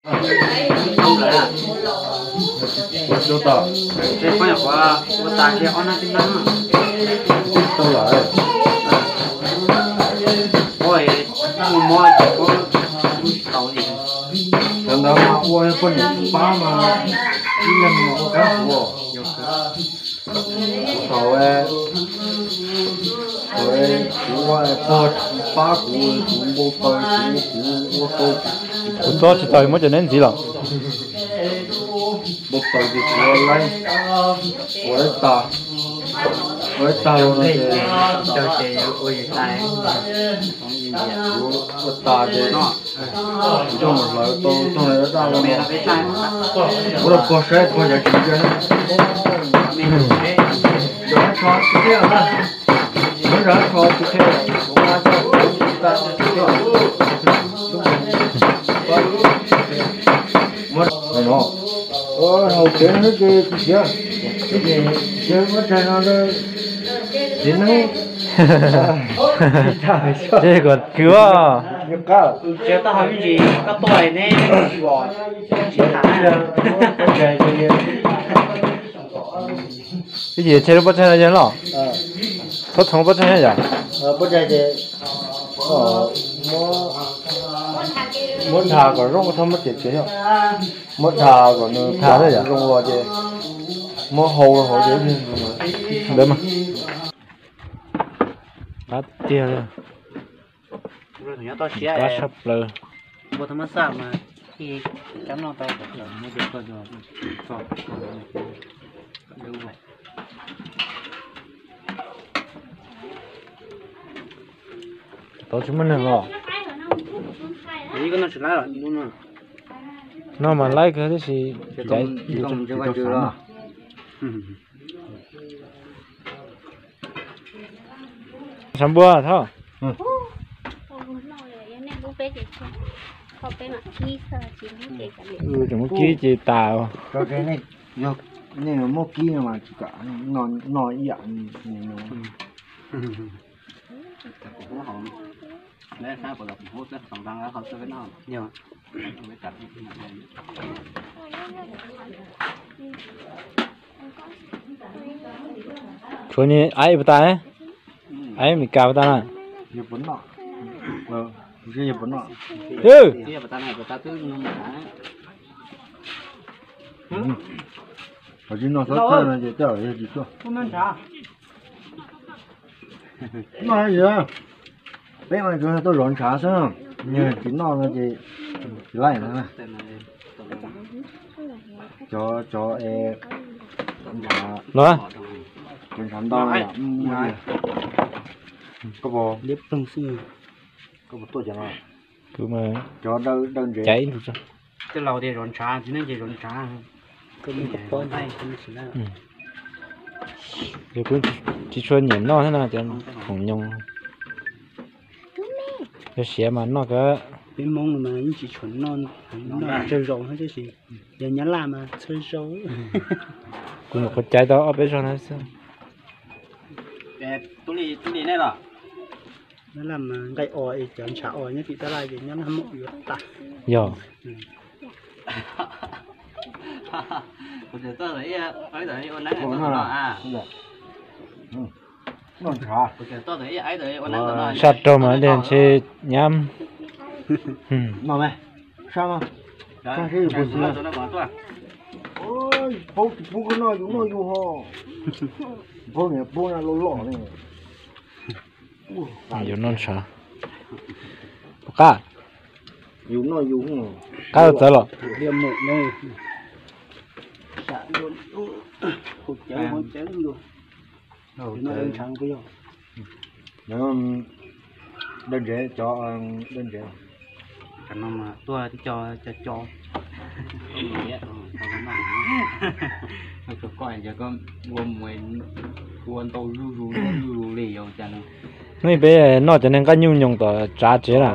Ua tau, ua tas kiag ob nab tib nab. Tau lawm. Ua mus mob ces kuv tsis tau li. Cov ntawd mas ua poj niam pab mas ib leeg mas ua kab kuv. Thaum, thaum kuv ua pog pab kuv, kuv npau taws, kuv, kuv ua tau. Kuv txob tsis tau muab cov neb ntxiv los. Npau taws ces kuv ua laib, ua laib tag, ua laib tag los no ces kuv ua tag ces kuv coj mus hlawv tau coj mus daj daj los no. Kuv los pog saib pog yog tsis ntsia na. Cov hab tsho tsis qhia na. Muab cov hab tsho tsis qhia, kuv pab coj kuv tsis tau tsis qhia. Muab no, haus tsev no ces tsis siav, tsis siav muab tsaig no txiv neeb. Tsis kom kwv. Tsis qab. Tsis tau hais me ntsis koj tuaj ne, tsis tas. Ib yim tseg lub pob tsaig no yog los? Txhob txhoov lub pob tsaig yom? Pob tsaig ces muab nrha kom zoo, txhob muab txiav txiav yom. Muab nrha kom nws zoo los ces muab hau hauv ces ntawd mas. Qab tiag li. Qab sab plaws. Tau tsis muaj neeg los? No mas laib kawg tib si. Sav npua thoj. Tseem muab kib ces tas. Nej muab kib no mas tsis kam noj ib yam. Tshuav ni aib puas tas, aib Meskas puas tas na? Tsis noj txhob txhawj no ces tej zaum yog tsis tuaj. Noj yog peb mas tsuas tuaj zov ntshav xwb, tsis noj no ces tsis laij no. Cov, cov, cov ntshav ntau. Koj puas, koj puas tuaj cov no? Kuv mas cov daw ntsev. Caiv ntug. Tej laus tias zov ntshav, tsis ne ces zov ntshav. Kuv tsis tshua nyiam noj thiab no cov khoom nyoos. Yog siav mas noj kawg. Peb Hmoob no mas yeej tsis tshua noj, noj tsawg zaus thiab tab sis yog Nyab Laj mas txhua zaus. Kuv nyuam qhuav caiv tau ob peb zaug no xwb. Nyab Laj mas nqaij os es cov ntshav os nyob tim tab laj ces Nyab Laj muaj yuav tas. Yog. Saj raug mas li ntshe nyab. Paub tsis pub koj noj, yus noj yus ho. Paub niam paub na, loj loj ne. Yus noj ntshav. Puas qab? Yus noj yus. Qab txawv los? Daw ntsev, cov daw ntsev. Tuaj tib co co co. Koj ua mus ua ntau zuj zus zuj zus li yog cas. Hnub peb noj cov niag nqaij nyuj nyoos tom tsav tsev na.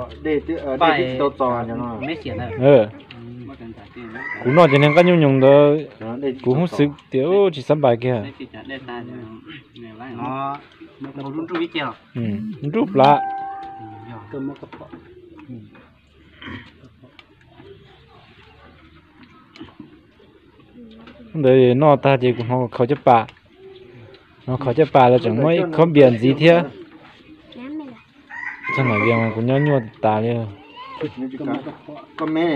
Kuv noj cov niag nqaij nyuj nyoos ntawd, kuv hub xwb tias tsis xab npais kiag. Nruj plav. Yog, koj muab koj pom. Ntawd noj tag ces kuv hnov khaus caj pas, hnov khaus caj pas los tseem muaj ib khob npias ntxiv thiab. Txog nam vias mas kuv nyob nyuaj tas li. Koj me,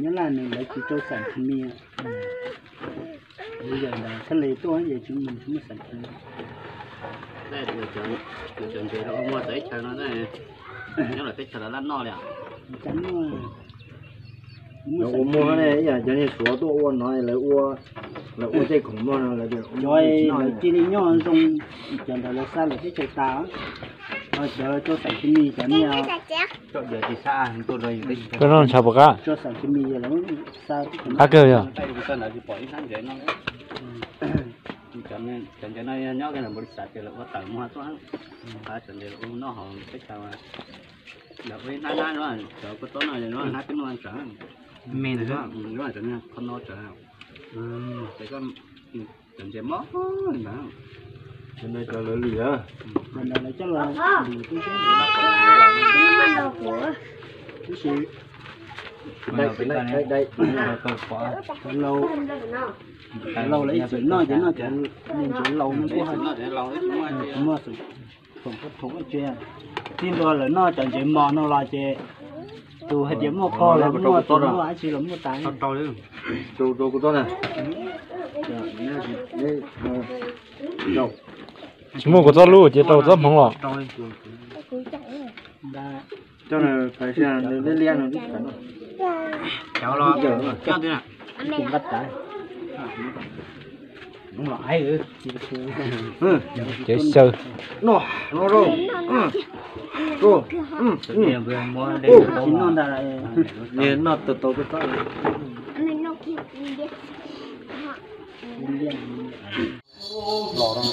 Nyob Laj nws lawv tsis rau xam khmis, yog ntawd thiaj li tuaj ces tsis muaj xam khmis. Cov ntses los muaj txawv teb chaws no, nyob lawm teb chaws lawv laj noj li. Lawv ua muag ne, ib yam cov niag Suav tuaj ua no, lawv ua, lawv ua tej khoom muag no, lawv tias cov lawv cia li nyob zoo, cov ntawd lawv xa lawm teb chaws tas. Cov rau xam khmis cov niag, koj noj ntshav puas qab? Rau xam khmis lawv xa qab kawg yog. Cov ntses no nyob npaum li xav tias lawv ua tawm muag tuaj, cov ntses lawv ua noj hauv teb chaws, lawv ua ib hnab hnab no, cov kua txob no hnab peb noj tsawv, me ntawd, cov no tsawv, cov ntses mob ntawd. Cov no cov lawv lwm, cov no lawv coj los lwm tib si. Cov laus, cov laus lawv ib txwm noj ces noj cov me ntses laus no kuj muaj, muaj khoom, khoom ua tse. Txij ntua lawv noj cov ntses mos no los ces tus hais tias muaj pog los muaj, tus muaj dab tsi los muaj tas. Tsis muaj kua txob lub ces rau txob hmoov los. Cev xyaw. Los rau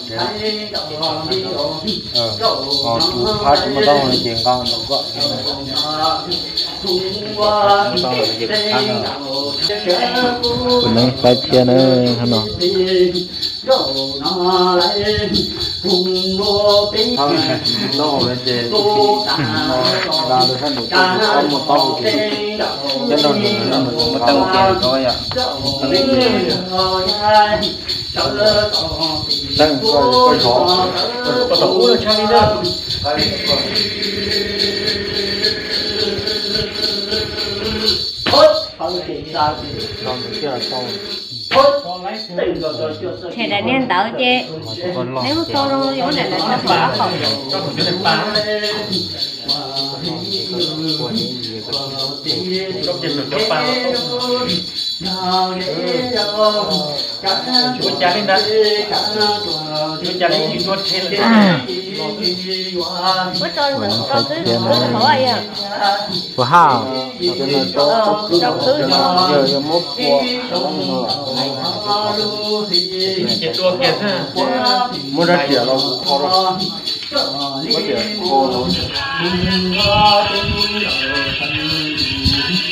ces, tus phab tsis muaj taub hau ces nqa ntawm koj. Kuv neeb faib thiab na, no. Taub hau ces nqa rau sab nraud, muaj taub hau ces coj nrog nws nqa. Teeb, koj zov. Tshem daim niag ntawd ces neb muab tso zoo yuav daim ntawd tso pom qaum. Ua cas li ntawd? Ua cas li tsis tua tshem li? Muab tso ntawm tso xwb, khwv qhov yog. Puas haj? Tso khwv. Ces tua kiag xwb. Muab rab riam los kuv kho rau.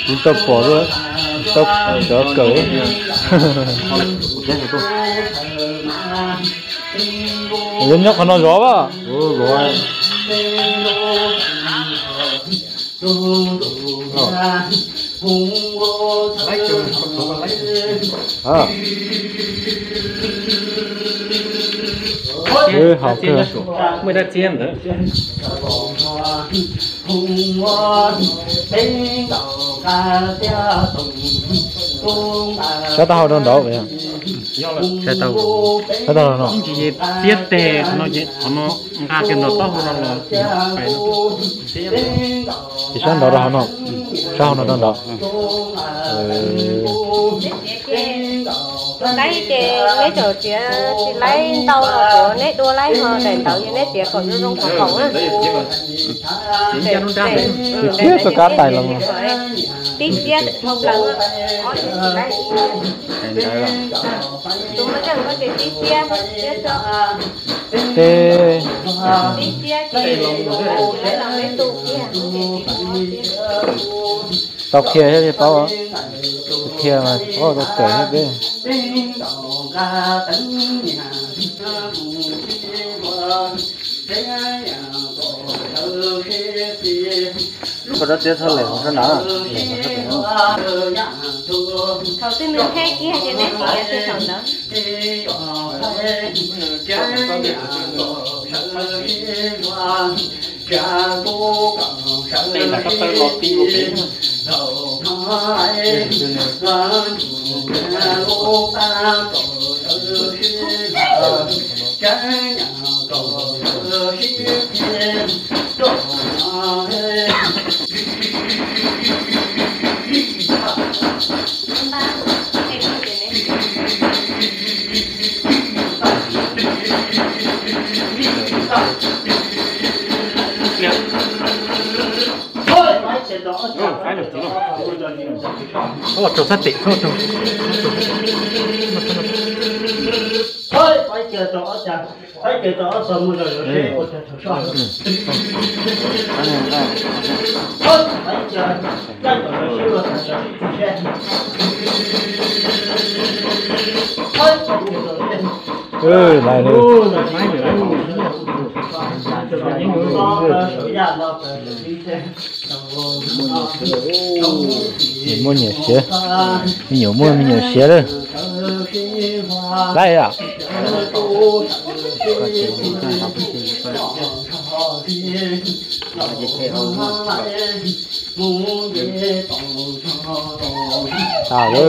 Kuv tau pom, tau cov kawm. Nyob qhov no zov as. Hauv kawg. Sab taub hau rau nraud. Sab taub hau no. Txiab teg no, qhov no nqa kiag nram taub hau no los. Ces sab nraud rau hauv no, sab hauv no rau nraud. Laib ces neb tseem txiav tsis laib ntau los neb dua laib ho daim ntawd ces neb txiav kom zoo zoo qhov qaum na. Tib txiab txoj kab tais los. Tib txiab dhau plaws, ob txiab tsis laib. Tus muaj zeej ko ces tib txiab, tib txiab ces laib los peb tug kiag. Tau qhia thiab li paub, qhia mas paub tau tawm thiab peb. Koj rov txiav txog lawm hauv sab nrad, lawm hauv sab pem no. Thaum twg nws qheb kiag ces neb tiv thaum ntawd. Tej nram koj taw los ti ua pem. Thaub rau sab tim, thaub rau. Niam muaj me nyuam siav, me nyuam muaj me nyuam siav lawm. Laib yom. Tas lawm.